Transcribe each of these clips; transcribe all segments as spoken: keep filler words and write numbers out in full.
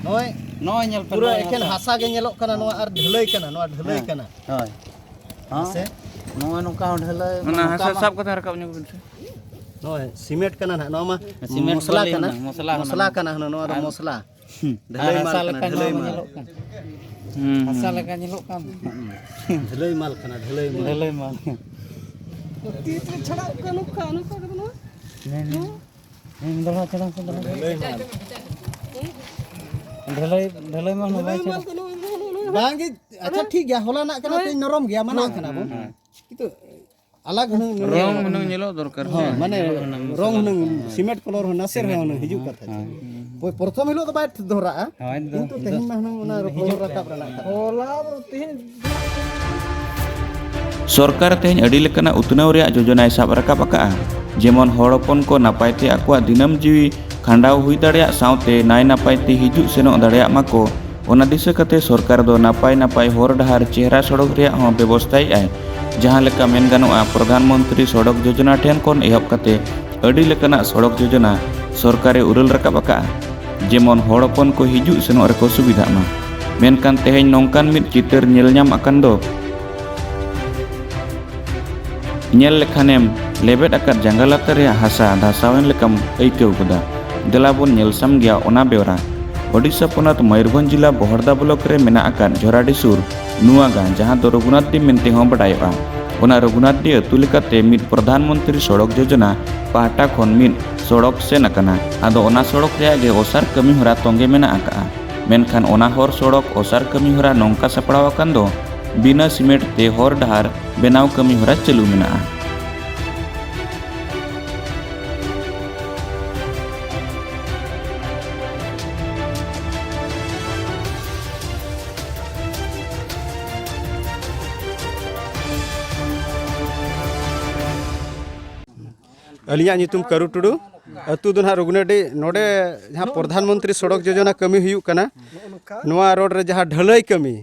ᱱᱚᱜᱼᱚᱭ ᱱᱚᱜᱼᱚᱭ ᱧᱮᱞ ᱯᱮ, ᱯᱩᱨᱟᱹ ᱱᱚᱜᱼᱚᱭ ᱮᱠᱮᱱ ᱦᱟᱥᱟ᱾ ᱦᱟᱥᱟ ᱜᱮ ᱧᱮᱞᱚᱜ ᱠᱟᱱᱟ, ᱱᱚᱣᱟ ᱟᱨ ᱰᱷᱟᱹᱞᱟᱹᱭ ᱠᱟᱱᱟ, ᱱᱚᱣᱟ ᱰᱷᱟᱹᱞᱟᱹᱭ ᱦᱮᱸ, ᱠᱟᱱᱟ᱾ ᱦᱳᱭ᱾ ᱦᱮᱸ? ᱥᱮ? ᱱᱚᱜᱼᱚᱭ ᱱᱚᱝᱠᱟ ᱦᱚᱸ ᱰᱷᱟᱹᱞᱟᱹᱭ, ᱚᱱᱟ ᱱᱚᱝᱠᱟ ᱦᱟᱥᱟ ᱢᱟ ᱥᱟᱵ ᱠᱟᱛᱮ ᱨᱟᱠᱟᱵ ᱧᱚᱜ ᱵᱤᱱ ᱥᱮ᱾ ᱱᱚᱜᱼᱚᱭ ᱥᱤᱢᱮᱱᱴ ᱠᱟᱱᱟ ᱱᱟᱦᱟᱜ, ᱱᱚᱣᱟ ᱢᱟ ᱥᱤᱢᱮᱱᱴ ᱢᱚᱥᱞᱟ ᱵᱟᱹᱞᱤ ᱠᱟᱱᱟ, ᱦᱩᱱᱟᱹᱝ, ᱢᱚᱥᱞᱟ ᱢᱚᱥᱞᱟ ᱦᱩᱱᱟᱹᱝ᱾ ᱠᱟᱱᱟ ᱦᱩᱱᱟᱹᱝ, ᱱᱚᱣᱟ ᱫᱚ ᱟᱨ ᱢᱚᱥᱞᱟ᱾ ᱦᱩᱸ᱾ ᱟᱨ ᱰᱷᱟᱹᱞᱟᱹᱭ ᱦᱟᱥᱟ ᱢᱟᱞ ᱞᱮᱠᱟ ᱠᱟᱱᱟ, ᱱᱚᱣᱟ ᱰᱷᱟᱹᱞᱟᱹᱭ ᱢᱟ ᱢᱟᱞ᱾ ᱧᱮᱞᱚᱜ ᱠᱟᱱ᱾ ᱦᱩᱸ, ᱦᱟᱥᱟ ᱦᱩᱸ᱾ ᱞᱮᱠᱟ ᱧᱮᱞᱚᱜ ᱠᱟᱱ᱾ ᱰᱷᱟᱹᱞᱟᱹᱭ ᱢᱟᱞ ᱠᱟᱱᱟ, ᱰᱷᱟᱹᱞᱟᱹᱭ ᱢᱟᱞ᱾ ᱰᱷᱟᱹᱞᱟᱹᱭ ᱢᱟᱞ᱾ ᱛᱤ ᱛᱮ ᱪᱷᱟᱲᱟᱣ ᱠᱟᱱᱟ, ᱱᱚᱝᱠᱟ, ᱱᱚᱝᱠᱟ ᱠᱟᱱᱟ᱾ ᱦᱮᱸ, ᱦᱮᱸ᱾ ᱦᱮᱸ, ᱫᱚᱦᱲᱟ ᱪᱷᱟᱲᱟᱣ ᱠᱚ ᱫᱚᱦᱲᱟ᱾ ᱰᱷᱟᱹᱞᱟᱹᱭ ᱢᱟᱞ᱾ ᱰᱷᱟᱹᱞᱟᱹᱭ, ᱰᱷᱟᱹᱞᱟᱹᱭ ᱢᱟᱞ ᱦᱚᱸ ᱵᱟᱭ ᱰᱷᱟᱹᱞᱟᱹᱭ ᱢᱟᱞ ᱪᱷᱟᱲᱟᱣ᱾ ᱠᱟᱱᱟ, ᱱᱚᱜᱼᱚᱭ, ᱱᱚᱜᱼᱚᱭ, ᱱᱚᱜᱼᱚᱭ᱾ ᱵᱟᱝ ᱜᱮ, ᱟᱪᱪᱷᱟ, ᱴᱷᱤᱠ ᱜᱮᱭᱟ, ᱦᱚᱞᱟᱱᱟᱜ ᱠᱟᱱᱟ, ᱦᱳᱭ᱾ ᱛᱮᱦᱮᱧ ᱱᱚᱨᱚᱢ ᱜᱮᱭᱟ, ᱢᱟᱱᱟᱣ ᱦᱳᱭ᱾ ᱠᱟᱱᱟ ᱵᱚᱱ᱾ ᱦᱳᱭ᱾ ᱠᱤᱱᱛᱩ ᱟᱞᱟᱜᱽ ᱦᱩᱱᱟᱹᱝ ᱧᱮᱞᱚᱜ᱾ ᱨᱚᱝ ᱦᱩᱱᱟᱹᱝ ᱧᱮᱞᱚᱜ ᱫᱚᱨᱠᱟᱨ ᱦᱳᱭ, ᱥᱮ᱾ ᱢᱟᱱᱮ ᱦᱩᱱᱟᱹᱝ ᱨᱚᱝ ᱢᱮᱥᱟᱞᱟ ᱦᱩᱱᱟᱹᱝ ᱞᱮᱠᱟ᱾ ᱦᱳᱭ᱾ ᱥᱤᱢᱮᱱᱴ ᱠᱚᱞᱚᱨ ᱦᱚᱸ ᱱᱟᱥᱮ ᱨᱮᱦᱚᱸ ᱦᱩᱱᱟᱹᱝ ᱦᱤᱡᱩᱜ ᱠᱟᱛᱷᱟ ᱪᱮ᱾ ᱦᱳᱭ᱾ ᱯᱨᱚᱛᱷᱚᱢ ᱦᱤᱞᱳᱜ ᱫᱚ ᱵᱟᱭ ᱫᱚᱦᱨᱟᱜᱼᱟ, ᱦᱳᱭ, ᱫᱚ ᱠᱤᱱᱛᱩ ᱛᱮᱦᱮᱧ ᱢᱟ ᱦᱩᱱᱟᱹᱝ ᱚᱱᱟ ᱨᱚᱯᱚᱲ ᱨᱟᱠᱟᱵ ᱨᱮᱱᱟᱜ ᱠᱟᱛᱷᱟ᱾ ᱦᱚᱞᱟ ᱛᱮᱦᱮᱧ ᱥᱚᱨᱠᱟᱨ ᱛᱮᱦᱮᱧ ᱟᱹᱰᱤ ᱞᱮᱠᱟᱱᱟᱜ ᱩᱛᱱᱟᱹᱣ ᱨᱮᱭᱟᱜ ᱡᱳᱡᱚᱱᱟᱭ ᱥᱟᱵ ᱨᱟᱠᱟᱵ ᱟᱠᱟᱫᱼᱟ, ᱡᱮᱢᱚᱱ ᱦᱚᱲ ᱦᱚᱯᱚᱱ ᱠᱚ ᱱᱟᱯᱟᱭ ᱛᱮ ᱟᱠᱚᱣᱟᱜ ᱫᱤᱱᱟᱹᱢ ᱡᱤᱣᱤ ᱠᱷᱟᱸᱰᱟᱣ ᱦᱩᱭ ᱫᱟᱲᱮᱭᱟᱜ ᱥᱟᱶᱛᱮ ᱱᱟᱭ ᱱᱟᱯᱟᱭ ᱛᱮ ᱦᱤᱡᱩᱜ ᱥᱮᱱᱚᱜ ᱫᱟᱲᱮᱭᱟᱜ ᱢᱟᱠᱚ᱾ ᱚᱱᱟ ᱫᱤᱥᱟᱹ ᱠᱟᱛᱮ ᱥᱚᱨᱠᱟᱨ ᱫᱚ ᱱᱟᱯᱟᱭ ᱱᱟᱯᱟᱭ ᱦᱚᱨ ᱰᱟᱦᱟᱨ ᱪᱮᱦᱨᱟ ᱥᱚᱲᱚᱠ ᱨᱮᱭᱟᱜ ᱦᱚᱸ ᱵᱮᱵᱚᱥᱛᱷᱟᱭᱮᱫᱼᱟᱭ᱾ ᱡᱟᱦᱟᱸ ᱞᱮᱠᱟ ᱢᱮᱱ ᱜᱟᱱᱚᱜᱼᱟ, ᱯᱨᱚᱫᱷᱟᱱ ᱢᱚᱱᱛᱨᱤ ᱥᱚᱲᱚᱠ ᱡᱳᱡᱚᱱᱟ ᱴᱷᱮᱱ ᱠᱷᱚᱱ ᱮᱦᱚᱵ ᱠᱟᱛᱮ ᱟᱹᱰᱤ ᱞᱮᱠᱟᱱᱟᱜ ᱥᱚᱲᱚᱠ ᱡᱳᱡᱚᱱᱟ ᱥᱚᱨᱠᱟᱨᱮ ᱩᱨᱟᱹᱞ ᱨᱟᱠᱟᱵ ᱟᱠᱟᱫᱼᱟ, ᱡᱮᱢᱚᱱ ᱦᱚᱲ ᱦᱚᱯᱚᱱ ᱠᱚ ᱦᱤᱡᱩᱜ ᱥᱮᱱᱚᱜ ᱨᱮᱠᱚ ᱥᱩᱵᱤᱫᱷᱟᱜ ᱢᱟ᱾ ᱢᱮᱱᱠᱷᱟᱱ ᱛᱮᱦᱮᱧ ᱱᱚᱝᱠᱟᱱ ᱢᱤᱫ ᱪᱤᱛᱟᱹᱨ ᱧᱮᱞ ᱧᱟᱢ ᱟᱠᱟᱱ ᱫᱚ, ᱧᱮᱞ ᱞᱮᱠᱷᱟᱱᱮᱢ ᱞᱮᱵᱮᱫ ᱟᱠᱟᱫ ᱡᱟᱸᱜᱟ ᱞᱟᱛᱟᱨ ᱨᱮᱭᱟᱜ ᱦᱟᱥᱟ ᱫᱷᱟᱥᱟᱣᱮᱱ ᱞᱮᱠᱟᱢ ᱟᱹᱭᱠᱟᱹᱣ ᱜᱚᱫᱟ᱾ ᱫᱮᱞᱟ ᱵᱚᱱ ᱧᱮᱞ ᱥᱟᱢᱜᱮᱭᱟ ᱚᱱᱟ ᱵᱮᱣᱨᱟ᱾ ᱳᱰᱤᱥᱟ ᱯᱚᱱᱚᱛ ᱢᱚᱭᱩᱨᱵᱷᱚᱸᱡᱽ ᱡᱤᱞᱟ ᱵᱚᱦᱚᱲᱫᱟ ᱵᱞᱚᱠ ᱨᱮ ᱢᱮᱱᱟᱜ ᱟᱠᱟᱫ ᱡᱷᱚᱨᱟᱰᱤ ᱥᱩᱨ ᱱᱩᱣᱟᱜᱟ, ᱡᱟᱦᱟᱸ ᱫᱚ ᱨᱚᱜᱷᱩᱱᱟᱛᱷᱰᱤ ᱢᱮᱱᱛᱮ ᱦᱚᱸ ᱵᱟᱰᱟᱭᱚᱜᱼᱟ᱾ ᱚᱱᱟ ᱨᱚᱜᱷᱩᱱᱟᱛᱷᱰᱤ ᱟᱹᱛᱩ ᱞᱮᱠᱟᱛᱮ ᱢᱤᱫ ᱯᱨᱚᱫᱷᱟᱱ ᱢᱚᱱᱛᱨᱤ ᱥᱚᱲᱚᱠ ᱡᱳᱡᱚᱱᱟ ᱯᱟᱦᱴᱟ ᱠᱷᱚᱱ ᱢᱤᱫ ᱥᱚᱲᱚᱠ ᱥᱮᱱ ᱟᱠᱟᱱᱟ᱾ ᱟᱫᱚ ᱚᱱᱟ ᱥᱚᱲᱚᱠ ᱨᱮᱭᱟᱜ ᱜᱮ ᱚᱥᱟᱨ ᱠᱟᱹᱢᱤ ᱦᱚᱨᱟ ᱛᱚᱸᱜᱮ ᱢᱮᱱᱟᱜ ᱟᱠᱟᱫᱼᱟ᱾ ᱢᱮᱱᱠᱷᱟᱱ ᱚᱱᱟ ᱦᱚᱨ ᱥᱚᱲᱚᱠ ᱚᱥᱟᱨ ᱠᱟᱹᱢᱤ ᱦᱚᱨᱟ ᱱᱚᱝᱠᱟ ᱥᱟᱯᱲᱟᱣ ᱟᱠᱟᱱ ᱫᱚ ᱵᱤᱱᱟᱹ ᱥᱤᱢᱮᱱᱴ ᱛᱮ ᱦᱚᱨ ᱰᱟᱦᱟᱨ ᱵᱮᱱᱟᱣ ᱠᱟᱹᱢᱤ ᱦᱚᱨᱟ ᱪᱟᱹᱞᱩ ᱢᱮᱱᱟᱜᱼᱟ᱾ ᱟᱹᱞᱤᱧᱟᱜ ᱧᱩᱛᱩᱢ ᱠᱟᱹᱨᱩ ᱴᱩᱰᱩ᱾ ᱟᱹᱛᱩ ᱫᱚ ᱱᱟᱦᱟᱜ ᱨᱩᱜᱽᱱᱟᱹᱰᱤ᱾ ᱱᱚᱰᱮ ᱡᱟᱦᱟᱸ ᱯᱨᱚᱫᱷᱟᱱ ᱢᱚᱱᱛᱨᱤ ᱥᱚᱲᱚᱠ ᱡᱳᱡᱚᱱᱟ ᱠᱟᱹᱢᱤ ᱦᱩᱭᱩᱜ ᱠᱟᱱᱟ, ᱱᱚᱣᱟ ᱨᱳᱰ ᱨᱮ ᱡᱟᱦᱟᱸ ᱰᱷᱟᱹᱞᱟᱹᱭ ᱠᱟᱹᱢᱤ,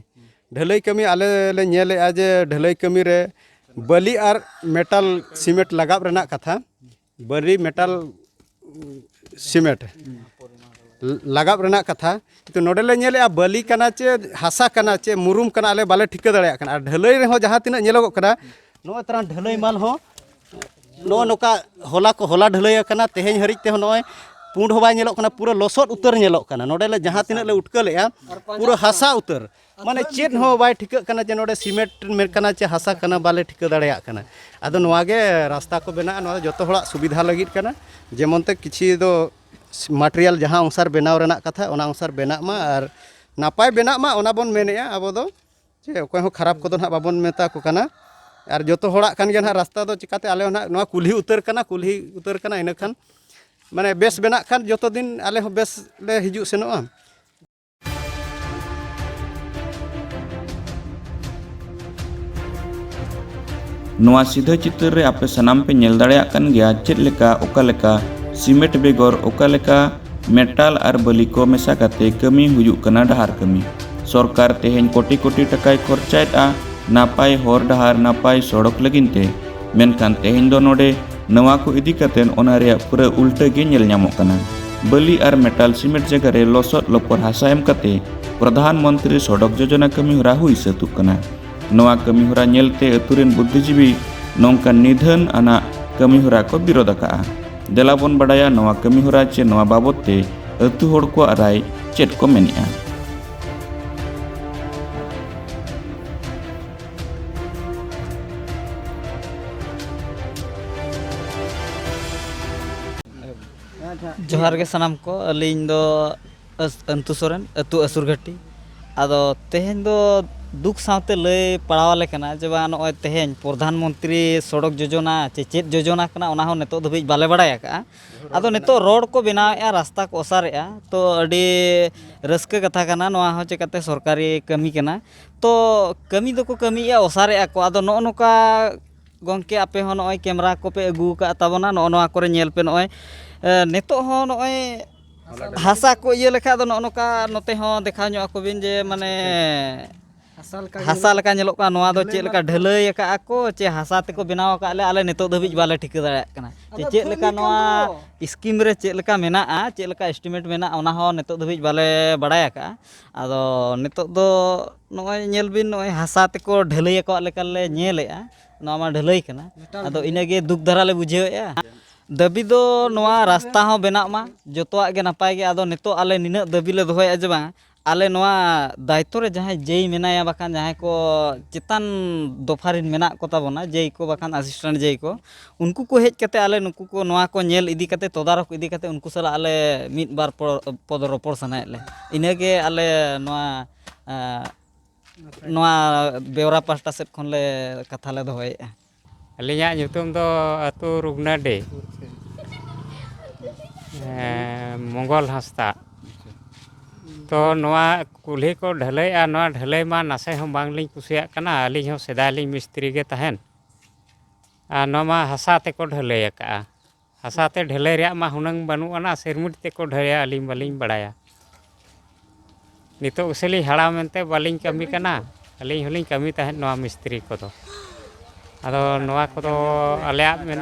ᱰᱷᱟᱹᱞᱟᱹᱭ ᱠᱟᱹᱢᱤ ᱟᱞᱮ ᱞᱮ ᱧᱮᱞᱮᱜᱼᱟ ᱡᱮ ᱰᱷᱟᱹᱞᱟᱹᱭ ᱠᱟᱹᱢᱤ ᱨᱮ ᱵᱟᱹᱞᱤ ᱟᱨ ᱢᱮᱴᱟᱞ ᱥᱤᱢᱮᱱᱴ ᱞᱟᱜᱟᱣ ᱨᱮᱱᱟᱜ ᱠᱟᱛᱷᱟ, ᱵᱟᱹᱞᱤ ᱢᱮᱴᱟᱞ ᱥᱤᱢᱮᱱᱴ ᱞᱟᱜᱟᱵ ᱨᱮᱱᱟᱜ ᱠᱟᱛᱷᱟ, ᱠᱤᱱᱛᱩ ᱱᱚᱰᱮ ᱞᱮ ᱧᱮᱞᱮᱜᱼᱟ ᱵᱟᱹᱞᱤ ᱠᱟᱱᱟ ᱪᱮ ᱦᱟᱥᱟ ᱠᱟᱱᱟ ᱪᱮ ᱢᱩᱨᱩᱢ ᱠᱟᱱᱟ, ᱟᱞᱮ ᱵᱟᱞᱮ ᱴᱷᱤᱠᱟᱹ ᱫᱟᱲᱮᱭᱟᱜ ᱠᱟᱱᱟ᱾ ᱟᱨ ᱰᱷᱟᱹᱞᱟᱹᱭ ᱨᱮᱦᱚᱸ ᱡᱟᱦᱟᱸ ᱛᱤᱱᱟᱹᱜ ᱧᱮᱞᱚᱜᱚᱜ ᱠᱟᱱᱟ, ᱱᱚᱜᱼᱚᱭ ᱛᱟᱨᱟ ᱰᱷᱟᱹᱞᱟᱹᱭ ᱢᱟᱞ ᱦᱚᱸ ᱱᱚᱜᱼᱚ ᱱᱚᱝᱠᱟ ᱦᱚᱞᱟ ᱠᱚ, ᱦᱚᱞᱟ ᱰᱷᱟᱹᱞᱟᱹᱭ ᱟᱠᱟᱱᱟ, ᱛᱮᱦᱮᱧ ᱦᱟᱹᱨᱤᱡ ᱛᱮᱦᱚᱸ ᱱᱚᱜᱼᱚᱭ ᱯᱩᱸᱰ ᱦᱚᱸ ᱵᱟᱭ ᱧᱮᱞᱚᱜ ᱠᱟᱱᱟ, ᱯᱩᱨᱟᱹ ᱞᱚᱥᱚᱫ ᱩᱛᱟᱹᱨ ᱧᱮᱞᱚᱜ ᱠᱟᱱᱟ᱾ ᱱᱚᱰᱮ ᱞᱮ ᱡᱟᱦᱟᱸ ᱛᱤᱱᱟᱹᱜ ᱞᱮ ᱩᱴᱠᱟᱹ ᱞᱮᱜᱼᱟ, ᱯᱩᱨᱟᱹ ᱦᱟᱥᱟ ᱩᱛᱟᱹᱨ, ᱢᱟᱱᱮ ᱪᱮᱫ ᱦᱚᱸ ᱵᱟᱭ ᱴᱷᱤᱠᱟᱹᱜ ᱠᱟᱱᱟ ᱡᱮ ᱱᱚᱰᱮ ᱥᱤᱢᱮᱱᱴ ᱢᱮ-, ᱠᱟᱱᱟ ᱪᱮ ᱦᱟᱥᱟ ᱠᱟᱱᱟ, ᱵᱟᱞᱮ ᱴᱷᱤᱠᱟᱹ ᱫᱟᱲᱮᱭᱟᱜ ᱠᱟᱱᱟ᱾ ᱟᱫᱚ ᱱᱚᱣᱟ ᱜᱮ ᱨᱟᱥᱛᱟ ᱠᱚ ᱵᱮᱱᱟᱜᱼᱟ, ᱱᱚᱣᱟ ᱫᱚ ᱡᱚᱛᱚ ᱦᱚᱲᱟᱜ ᱥᱩᱵᱤᱫᱷᱟ ᱞᱟᱹᱜᱤᱫ ᱠᱟᱱᱟ᱾ ᱡᱮᱢᱚᱱ ᱛᱮ ᱠᱤᱪᱷᱤ ᱫᱚ ᱢᱟᱴᱮᱨᱤᱭᱟᱞ ᱡᱟᱦᱟᱸ ᱚᱱᱩᱥᱟᱨ ᱵᱮᱱᱟᱣ ᱨᱮᱱᱟᱜ ᱠᱟᱛᱷᱟ, ᱚᱱᱟ ᱚᱱᱩᱥᱟᱨ ᱵᱮᱱᱟᱜ ᱢᱟ ᱟᱨ ᱱᱟᱯᱟᱭ ᱵᱮᱱᱟᱜ ᱢᱟ, ᱚᱱᱟ ᱵᱚᱱ ᱢᱮᱱᱮᱜᱼᱟ ᱟᱵᱚ ᱫᱚ᱾ ᱪᱮ ᱚᱠᱚᱭ ᱦᱚᱸ ᱠᱷᱟᱨᱟᱯ ᱠᱚᱫᱚ ᱱᱟᱦᱟᱜ ᱵᱟᱵᱚᱱ ᱢᱮᱛᱟ ᱠᱚ ᱠᱟᱱᱟ᱾ ᱟᱨ ᱡᱚᱛᱚ ᱦᱚᱲᱟᱜ ᱠᱟᱱ ᱜᱮᱭᱟ ᱱᱟᱦᱟᱜ ᱨᱟᱥᱛᱟ ᱫᱚ, ᱪᱤᱠᱟᱛᱮ ᱟᱞᱮ ᱦᱚᱸ ᱱᱟᱦᱟᱜ ᱱᱚᱣᱟ ᱠᱩᱞᱦᱤ ᱩᱛᱟᱹᱨ ᱠᱟᱱᱟ, ᱠᱩᱞᱦᱤ ᱩᱛᱟᱹᱨ ᱠᱟᱱᱟ, ᱤᱱᱟᱹ ᱠᱷᱟᱱ ᱢᱟᱱᱮ ᱵᱮᱥ ᱵᱮᱱᱟᱜ ᱠᱷᱟᱱ ᱡᱚᱛᱚ ᱫᱤᱱ ᱟᱞᱮ ᱦᱚᱸ ᱵᱮᱥ ᱞᱮ ᱦᱤᱡᱩᱜ ᱥᱮᱱᱚᱜᱼᱟ᱾ ᱱᱚᱣᱟ ᱥᱤᱫᱷᱟᱹ ᱪᱤᱛᱟᱹᱨ ᱨᱮ ᱟᱯᱮ ᱥᱟᱱᱟᱢ ᱯᱮ ᱧᱮᱞ ᱫᱟᱲᱮᱭᱟᱜ ᱠᱟᱱ ᱜᱮᱭᱟ ᱪᱮᱫ ᱞᱮᱠᱟ, ᱚᱠᱟ ᱞᱮᱠᱟ ᱥᱤᱢᱮᱱᱴ ᱵᱮᱜᱚᱨ ᱚᱠᱟ ᱞᱮᱠᱟ ᱢᱮᱴᱟᱞ ᱟᱨ ᱵᱟᱹᱞᱤ ᱠᱚ ᱢᱮᱥᱟ ᱠᱟᱛᱮ ᱠᱟᱹᱢᱤ ᱦᱩᱭᱩᱜ ᱠᱟᱱᱟ ᱰᱟᱦᱟᱨ ᱠᱟᱹᱢᱤ᱾ ᱥᱚᱨᱠᱟᱨ ᱛᱮᱦᱮᱧ ᱠᱳᱴᱤ ᱠᱳᱴᱤ ᱴᱟᱠᱟᱭ ᱠᱷᱚᱨᱪᱟᱭᱮᱫᱼᱟ ᱱᱟᱯᱟᱭ ᱦᱚᱨ ᱰᱟᱦᱟᱨ, ᱱᱟᱯᱟᱭ ᱥᱚᱲᱚᱠ ᱞᱟᱹᱜᱤᱫ ᱛᱮ, ᱢᱮᱱᱠᱷᱟᱱ ᱛᱮᱦᱮᱧ ᱫᱚ ᱱᱚᱰᱮ ᱱᱚᱣᱟ ᱠᱚ ᱤᱫᱤ ᱠᱟᱛᱮ ᱚᱱᱟ ᱨᱮᱭᱟᱜ ᱯᱩᱨᱟᱹ ᱩᱞᱴᱟᱹ ᱜᱮ ᱧᱮᱞ ᱧᱟᱢᱚᱜ ᱠᱟᱱᱟ᱾ ᱵᱟᱹᱞᱤ ᱟᱨ ᱢᱮᱴᱟᱞ ᱥᱤᱢᱮᱱᱴ ᱡᱟᱭᱜᱟ ᱨᱮ ᱞᱚᱥᱚᱫ ᱞᱚᱯᱚᱨ ᱦᱟᱥᱟ ᱮᱢ ᱠᱟᱛᱮ ᱯᱨᱚᱫᱷᱟᱱ ᱢᱚᱱᱛᱨᱤ ᱥᱚᱲᱚᱠ ᱡᱳᱡᱚᱱᱟ ᱠᱟᱹᱢᱤ ᱦᱚᱨᱟ ᱦᱩᱭ ᱥᱟᱹᱛᱩᱜ ᱠᱟᱱᱟ᱾ ᱱᱚᱣᱟ ᱠᱟᱹᱢᱤ ᱦᱚᱨᱟ ᱧᱮᱞᱛᱮ ᱟᱹᱛᱩ ᱨᱮᱱ ᱵᱩᱫᱽᱫᱷᱤᱡᱤᱵᱤ ᱱᱚᱝᱠᱟᱱ ᱱᱤᱫᱷᱟᱹᱱ ᱟᱱᱟᱜ ᱠᱟᱹᱢᱤ ᱦᱚᱨᱟ ᱠᱚ ᱵᱤᱨᱳᱫ ᱟᱠᱟᱫᱼᱟ᱾ ᱫᱮᱞᱟ ᱵᱚᱱ ᱵᱟᱰᱟᱭᱟ ᱱᱚᱣᱟ ᱠᱟᱹᱢᱤ ᱦᱚᱨᱟ ᱪᱮ ᱱᱚᱣᱟ ᱵᱟᱵᱚᱛ ᱛᱮ ᱟᱹᱛᱩ ᱦᱚᱲ ᱠᱚᱣᱟᱜ ᱨᱟᱭ ᱪᱮᱫ ᱠᱚ ᱢᱮᱱᱮᱜᱼᱟ᱾ ᱡᱚᱦᱟᱨ ᱜᱮ ᱥᱟᱱᱟᱢ ᱠᱚ, ᱟᱹᱞᱤᱧ ᱫᱚ ᱟᱹᱥ-, ᱟᱹᱱᱛᱩ ᱥᱚᱨᱮᱱ, ᱟᱹᱛᱩ ᱟᱹᱥᱩᱨᱜᱷᱟᱹᱴᱤ᱾ ᱟᱫᱚ ᱛᱮᱦᱮᱧ ᱫᱚ ᱫᱩᱠ ᱥᱟᱶᱛᱮ ᱞᱟᱹᱭ ᱯᱟᱲᱟᱣ ᱟᱞᱮ ᱠᱟᱱᱟ ᱡᱮ ᱵᱟᱝ, ᱱᱚᱜᱼᱚᱭ ᱛᱮᱦᱮᱧ ᱯᱨᱚᱫᱷᱟᱱ ᱢᱚᱱᱛᱨᱤ ᱥᱚᱲᱚᱠ ᱡᱳᱡᱚᱱᱟ ᱪᱮ ᱪᱮᱫ ᱡᱳᱡᱚᱱᱟ ᱠᱟᱱᱟ, ᱚᱱᱟ ᱦᱚᱸ ᱱᱤᱛᱚᱜ ᱫᱷᱟᱹᱵᱤᱡ ᱵᱟᱞᱮ ᱵᱟᱲᱟᱭ ᱟᱠᱟᱜᱼᱟ᱾ ᱟᱫᱚ ᱱᱤᱛᱚᱜ ᱨᱳᱰ ᱠᱚ ᱵᱮᱱᱟᱣᱮᱫᱼᱟ, ᱨᱟᱥᱛᱟ ᱠᱚ ᱚᱥᱟᱨᱮᱜᱼᱟ, ᱛᱚ ᱟᱹᱰᱤ ᱨᱟᱹᱥᱠᱟᱹ ᱠᱟᱛᱷᱟ ᱠᱟᱱᱟ, ᱱᱚᱣᱟ ᱦᱚᱸ ᱪᱮᱠᱟᱛᱮ ᱥᱚᱨᱠᱟᱨᱤ ᱠᱟᱹᱢᱤ ᱠᱟᱱᱟ᱾ ᱛᱚ ᱠᱟᱹᱢᱤ ᱫᱚᱠᱚ ᱠᱟᱹᱢᱤᱭᱮᱫᱼᱟ, ᱚᱥᱟᱨᱮᱜᱼᱟ ᱠᱚ᱾ ᱟᱫᱚ ᱱᱚᱜᱼᱚ ᱱᱚᱝᱠᱟ ᱜᱚᱢᱠᱮ, ᱟᱯᱮ ᱦᱚᱸ ᱱᱚᱜᱼᱚᱭ ᱠᱮᱢᱮᱨᱟ ᱠᱚᱯᱮ ᱟᱹᱜᱩ ᱟᱠᱟᱫ ᱛᱟᱵᱚᱱᱟ, ᱱᱚᱜᱼᱚ ᱱᱚᱣᱟ ᱠᱚᱨᱮ ᱧᱮᱞ ᱯᱮ, ᱱᱚᱜᱼᱚᱭ, ᱮ, ᱱᱤᱛᱚᱜ ᱦᱚᱸ ᱱᱚᱜᱼᱚᱭ ᱦᱟᱥᱟ ᱠᱚ ᱤᱭᱟᱹ ᱞᱮᱠᱷᱟᱡ ᱫᱚ ᱱᱚᱜᱼᱚ ᱱᱚᱝᱠᱟ ᱱᱚᱛᱮ ᱦᱚᱸ ᱫᱮᱠᱷᱟᱣ ᱧᱚᱜ ᱟᱠᱚ ᱵᱤᱱ ᱡᱮ ᱢᱟᱱᱮ ᱦᱟᱥᱟ ᱞᱮᱠᱟ ᱧᱮᱞᱚᱜ ᱠᱟᱱᱟ᱾ ᱱᱚᱣᱟ ᱫᱚ ᱪᱮᱫ ᱞᱮᱠᱟ ᱰᱷᱟᱹᱞᱟᱹᱭ ᱟᱠᱟᱫᱼᱟ ᱠᱚ ᱪᱮ ᱦᱟᱥᱟ ᱛᱮᱠᱚ ᱵᱮᱱᱟᱣ ᱟᱠᱟᱫ ᱞᱮ, ᱟᱞᱮ ᱱᱤᱛᱚᱜ ᱫᱷᱟᱹᱵᱤᱡ ᱵᱟᱞᱮ ᱴᱷᱤᱠᱟᱹ ᱫᱟᱲᱮᱭᱟᱜ ᱠᱟᱱᱟ ᱡᱮ ᱪᱮᱫ ᱞᱮᱠᱟ ᱱᱚᱣᱟ ᱥᱠᱤᱢ ᱨᱮ ᱪᱮᱫ ᱞᱮᱠᱟ ᱢᱮᱱᱟᱜᱼᱟ, ᱪᱮᱫ ᱞᱮᱠᱟ ᱮᱥᱴᱤᱢᱮᱴ ᱢᱮᱱᱟᱜᱼᱟ, ᱚᱱᱟ ᱦᱚᱸ ᱱᱤᱛᱚᱜ ᱫᱷᱟᱹᱵᱤᱡ ᱵᱟᱞᱮ ᱵᱟᱲᱟᱭ ᱟᱠᱟᱫᱼᱟ᱾ ᱟᱫᱚ ᱱᱤᱛᱚᱜ ᱫᱚ ᱱᱚᱜᱼᱚᱭ ᱧᱮᱞ ᱵᱤᱱ, ᱱᱚᱜᱼᱚᱭ ᱦᱟᱥᱟ ᱛᱮᱠᱚ ᱰᱷᱟᱹᱞᱟᱹᱭ ᱟᱠᱟᱫ ᱞᱮᱠᱟ ᱞᱮ ᱧᱮᱞᱮᱫᱼᱟ᱾ ᱱᱚᱣᱟ ᱢᱟ ᱰᱷᱟᱹᱞᱟᱹᱭ ᱠᱟᱱᱟ᱾ ᱟᱫᱚ ᱤᱱᱟᱹᱜᱮ ᱫᱩᱠ ᱫᱷᱟᱨᱟ ᱞᱮ ᱵᱩᱡᱷᱟᱹᱣᱮᱫᱼᱟ᱾ ᱫᱟᱹᱵᱤ ᱫᱚ ᱱᱚᱣᱟ ᱨᱟᱥᱛᱟ ᱦᱚᱸ ᱵᱮᱱᱟᱜ ᱢᱟ, ᱡᱚᱛᱚᱣᱟᱜ ᱜᱮ ᱱᱟᱯᱟᱭ ᱜᱮ᱾ ᱟᱫᱚ ᱱᱤᱛᱚᱜ ᱟᱞᱮ ᱱᱤᱱᱟᱹᱜ ᱫᱟᱹᱵᱤ ᱞᱮ ᱫᱚᱦᱚᱭᱮᱫᱼᱟ ᱡᱮ ᱵᱟᱝ, ᱟᱞᱮ ᱱᱚᱣᱟ ᱫᱟᱭᱤᱛᱛᱚ ᱨᱮ ᱡᱟᱦᱟᱸᱭ ᱡᱮᱭ ᱢᱮᱱᱟᱭᱟ, ᱵᱟᱠᱷᱟᱱ ᱡᱟᱦᱟᱸᱭ ᱠᱚ ᱪᱮᱛᱟᱱ ᱫᱚᱯᱷᱟ ᱨᱮᱱ ᱢᱮᱱᱟᱜ ᱠᱚ ᱛᱟᱵᱚᱱᱟ, ᱡᱮᱭ ᱠᱚ ᱵᱟᱠᱷᱟᱱ ᱟᱥᱤᱥᱴᱮᱱᱴ ᱡᱮᱭ ᱠᱚ, ᱩᱱᱠᱩ ᱠᱚ ᱦᱮᱡ ᱠᱟᱛᱮ ᱟᱞᱮ ᱱᱩᱠᱩ ᱠᱚ, ᱱᱚᱣᱟ ᱠᱚ ᱧᱮᱞ ᱤᱫᱤ ᱠᱟᱛᱮ, ᱛᱚᱫᱟᱨᱚᱠ ᱤᱫᱤ ᱠᱟᱛᱮ ᱩᱱᱠᱩ ᱥᱟᱞᱟᱜ ᱟᱞᱮ ᱢᱤᱫ ᱵᱟᱨ ᱯᱚ-, ᱯᱚᱫ ᱨᱚᱯᱚᱲ ᱥᱟᱱᱟᱭᱮᱫ ᱞᱮ᱾ ᱤᱱᱟᱹᱜᱮ ᱟᱞᱮ ᱱᱚᱣᱟ, ᱮᱸ, ᱱᱚᱣᱟ ᱵᱮᱣᱨᱟ ᱯᱟᱦᱴᱟ ᱥᱮᱫ ᱠᱷᱚᱱ ᱞᱮ ᱠᱟᱛᱷᱟ ᱞᱮ ᱫᱚᱦᱚᱭᱮᱫᱼᱟ᱾ ᱟᱹᱞᱤᱧᱟᱜ ᱧᱩᱛᱩᱢ ᱫᱚ ᱟᱹᱛᱩ ᱨᱩᱜᱽᱱᱟᱰᱤ, ᱮᱸ, ᱢᱚᱝᱜᱚᱞ ᱦᱟᱸᱥᱫᱟ᱾ ᱛᱚ ᱱᱚᱣᱟ ᱠᱩᱞᱦᱤ ᱠᱚ ᱰᱷᱟᱹᱞᱟᱹᱭᱮᱜᱼᱟ, ᱱᱚᱣᱟ ᱰᱷᱟᱹᱞᱟᱹᱭ ᱢᱟ ᱱᱟᱥᱮ ᱦᱚᱸ ᱵᱟᱝᱞᱤᱧ ᱠᱩᱥᱤᱭᱟᱜ ᱠᱟᱱᱟ᱾ ᱟᱹᱞᱤᱧ ᱦᱚᱸ ᱥᱮᱫᱟᱭ ᱞᱤᱧ ᱢᱤᱥᱛᱨᱤ ᱜᱮ ᱛᱟᱦᱮᱱ᱾ ᱟᱨ ᱱᱚᱣᱟ ᱢᱟ ᱦᱟᱥᱟ ᱛᱮᱠᱚ ᱰᱷᱟᱹᱞᱟᱹᱭ ᱟᱠᱟᱜᱼᱟ᱾ ᱦᱟᱥᱟ ᱛᱮ ᱰᱷᱟᱹᱞᱟᱹᱭ ᱨᱮᱭᱟᱜ ᱢᱟ ᱦᱩᱱᱟᱹᱝ ᱵᱟᱹᱱᱩᱜ ᱟᱱᱟ, ᱥᱤᱨᱢᱤᱴ ᱛᱮᱠᱚ ᱰᱷᱟᱹᱞᱟᱹᱭᱟ, ᱟᱹᱞᱤᱧ ᱵᱟᱹᱞᱤᱧ ᱵᱟᱲᱟᱭᱟ᱾ ᱱᱤᱛᱚᱜ ᱜᱮᱥᱮ ᱞᱤᱧ ᱦᱟᱲᱟᱢ ᱮᱱᱛᱮ ᱵᱟᱹᱞᱤᱧ ᱠᱟᱹᱢᱤ ᱠᱟᱱᱟ᱾ ᱟᱹᱞᱤᱧ ᱦᱚᱸᱞᱤᱧ ᱠᱟᱹᱢᱤ ᱛᱟᱦᱮᱸᱫ ᱱᱚᱣᱟ ᱢᱤᱥᱛᱨᱤ ᱠᱚᱫᱚ᱾ ᱟᱫᱚ ᱱᱚᱣᱟ ᱠᱚᱫᱚ ᱟᱞᱮᱭᱟᱜ ᱢᱮᱱ,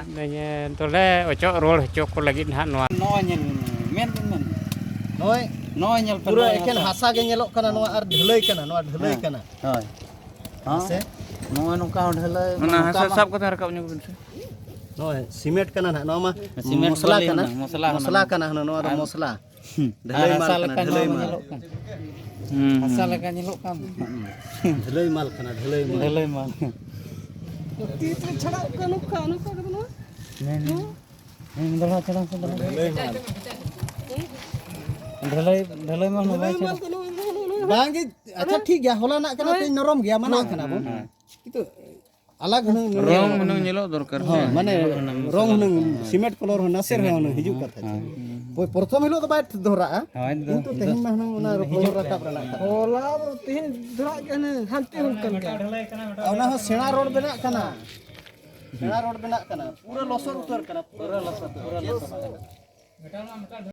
ᱫᱚᱞᱮ ᱚᱪᱚᱜ ᱨᱩᱣᱟᱹᱲ ᱦᱚᱪᱚ ᱠᱚ ᱞᱟᱹᱜᱤᱫ ᱱᱟᱦᱟᱜ ᱱᱚᱣᱟ᱾ ᱱᱚᱜᱼᱚᱭ ᱧᱮᱞ ᱢᱮ, ᱢᱮᱱ ᱵᱤᱱ, ᱢᱮᱱ ᱵᱤᱱ᱾ ᱱᱚᱜᱼᱚᱭ ᱱᱚᱜᱼᱚᱭ ᱧᱮᱞ ᱯᱮ, ᱯᱩᱨᱟᱹ ᱱᱚᱜᱼᱚᱭ ᱮᱠᱮᱱ ᱦᱟᱥᱟ᱾ ᱦᱟᱥᱟ ᱜᱮ ᱧᱮᱞᱚᱜ ᱠᱟᱱᱟ ᱱᱚᱣᱟ, ᱟᱨ ᱰᱷᱟᱹᱞᱟᱹᱭ ᱠᱟᱱᱟ, ᱱᱚᱣᱟ ᱰᱷᱟᱹᱞᱟᱹᱭ ᱦᱮᱸ, ᱠᱟᱱᱟ᱾ ᱦᱳᱭ᱾ ᱦᱮᱸ? ᱥᱮ? ᱱᱚᱜᱼᱚᱭ ᱱᱚᱝᱠᱟ ᱦᱚᱸ ᱰᱷᱟᱹᱞᱟᱹᱭ, ᱚᱱᱟ ᱱᱚᱝᱠᱟ ᱦᱟᱥᱟ ᱢᱟ ᱥᱟᱵ ᱠᱟᱛᱮ ᱨᱟᱠᱟᱵ ᱧᱚᱜ ᱵᱤᱱ ᱥᱮ᱾ ᱱᱚᱜᱼᱚᱭ ᱥᱤᱢᱮᱱᱴ ᱠᱟᱱᱟ ᱱᱟᱦᱟᱜ, ᱱᱚᱣᱟ ᱢᱟ ᱥᱤᱢᱮᱱᱴ ᱢᱚᱥᱞᱟ ᱵᱟᱹᱞᱤ ᱠᱟᱱᱟ, ᱦᱩᱱᱟᱹᱝ, ᱢᱚᱥᱞᱟ ᱢᱚᱥᱞᱟ ᱦᱩᱱᱟᱹᱝ᱾ ᱠᱟᱱᱟ ᱦᱩᱱᱟᱹᱝ, ᱱᱚᱣᱟ ᱫᱚ ᱟᱨ ᱢᱚᱥᱞᱟ᱾ ᱦᱩᱸ᱾ ᱟᱨ ᱰᱷᱟᱹᱞᱟᱹᱭ ᱦᱟᱥᱟ ᱢᱟᱞ ᱠᱟᱱᱟ, ᱞᱮᱠᱟ ᱰᱷᱟᱹᱞᱟᱹᱭ ᱱᱚᱣᱟ ᱢᱟᱞ᱾ ᱧᱮᱞᱚᱜ ᱠᱟᱱᱟ᱾ ᱦᱩᱸ, ᱦᱟᱥᱟ ᱦᱩᱸ᱾ ᱞᱮᱠᱟ ᱧᱮᱞᱚᱜ ᱠᱟᱱ᱾ ᱦᱩᱸ᱾ ᱰᱷᱟᱹᱞᱟᱹᱭ ᱢᱟᱞ ᱠᱟᱱᱟ, ᱰᱷᱟᱹᱞᱟᱹᱭ ᱢᱟᱞ᱾ ᱰᱷᱟᱹᱞᱟᱹᱭ ᱢᱟᱞ᱾ ᱛᱤ ᱛᱮ ᱪᱷᱟᱲᱟᱜ ᱠᱟᱱᱟ, ᱱᱚᱝᱠᱟ, ᱱᱚᱝᱠᱟ ᱠᱟᱱᱟ᱾ ᱢᱮᱱ, ᱢᱮᱱ ᱫᱚᱦᱲᱟ ᱪᱷᱟᱲᱟ ᱥᱮ ᱫᱚᱦᱲᱟ? ᱰᱷᱟᱹᱞᱟᱹᱭ ᱢᱟᱞ᱾ ᱰᱷᱟᱹᱞᱟᱹᱭ, ᱰᱷᱟᱹᱞᱟᱹᱭ ᱢᱟᱞ ᱦᱚᱸ ᱵᱟᱭ ᱰᱷᱟᱹᱞᱟᱹᱭ ᱢᱟᱞ ᱪᱷᱟᱲᱟ᱾ ᱠᱟᱱᱟ, ᱱᱚᱜᱼᱚᱭ, ᱱᱚᱜᱼᱚᱭ, ᱱᱚᱜᱼᱚᱭ᱾ ᱵᱟᱝ ᱜᱮ, ᱟᱪᱪᱷᱟ, ᱴᱷᱤᱠ ᱜᱮᱭᱟ, ᱦᱚᱞᱟᱱᱟᱜ ᱠᱟᱱᱟ, ᱦᱳᱭ᱾ ᱛᱮᱦᱮᱧ ᱱᱚᱨᱚᱢ ᱜᱮᱭᱟ, ᱢᱟᱱᱟᱣ ᱦᱳᱭ᱾ ᱠᱟᱱᱟ ᱵᱚᱱ᱾ ᱦᱩᱸ᱾ ᱠᱤᱱᱛᱩ ᱟᱞᱟᱜᱽ ᱦᱩᱱᱟᱹᱝ ᱨᱚᱝ ᱦᱩᱱᱟᱹᱝ ᱧᱮᱞᱚᱜ ᱫᱚᱨᱠᱟᱨ ᱦᱳᱭ, ᱥᱮ᱾ ᱢᱟᱱᱮ ᱨᱚᱝ ᱦᱩᱱᱟᱹᱝ ᱨᱚᱝ ᱦᱩᱱᱟᱹᱝ ᱦᱩᱱᱟᱹᱝ ᱢᱮᱥᱟᱞ ᱥᱤᱢᱮᱱᱴ ᱠᱟᱞᱚᱨ ᱦᱚᱸ ᱱᱟᱥᱮ ᱨᱮᱦᱚᱸ ᱦᱩᱱᱟᱹᱝ ᱦᱤᱡᱩᱜ ᱠᱟᱱ ᱛᱟᱦᱮᱸᱫ᱾ ᱦᱩᱸ᱾ ᱯᱳᱭ-, ᱯᱨᱚᱛᱷᱚᱢ ᱦᱤᱞᱳᱜ ᱫᱚ ᱵᱟᱭ ᱫᱚᱦᱨᱟᱜᱼᱟ, ᱦᱳᱭ, ᱫᱚ-, ᱠᱤᱱᱛᱩ ᱫᱚ-, ᱛᱮᱦᱮᱧ ᱢᱟ ᱦᱩᱱᱟᱹᱝ ᱚᱱᱟ ᱦᱤᱡᱩᱜ ᱠᱚᱞᱚᱨ ᱨᱟᱠᱟᱵ ᱨᱮᱱᱟᱜ ᱠᱟᱛᱷᱟ᱾ ᱦᱚᱞᱟ ᱫᱚ ᱛᱮᱦᱮᱧ ᱫᱚᱦᱨᱟᱜ ᱜᱮ ᱦᱟᱱᱮ ᱦᱟᱱᱛᱮ ᱦᱩᱭᱩᱜ ᱠᱟᱱ ᱜᱮᱭᱟ᱾ ᱚᱱᱟ ᱦᱚᱸ ᱥᱮᱬᱟ ᱨᱳᱰ ᱵᱮᱱᱟᱜ ᱠᱟᱱᱟ, ᱥᱮᱬᱟ ᱨᱳᱰ ᱵᱮᱱᱟᱜ ᱠᱟᱱᱟ, ᱯᱩᱨᱟᱹ ᱞᱚᱥᱚᱫ ᱩᱛᱟᱹᱨ ᱠᱟᱱᱟ, ᱯᱩᱨᱟᱹ ᱞᱚᱥᱚᱫ, ᱯᱩᱨᱟᱹ ᱞᱚᱥᱚᱫ ᱠᱟᱱᱟ᱾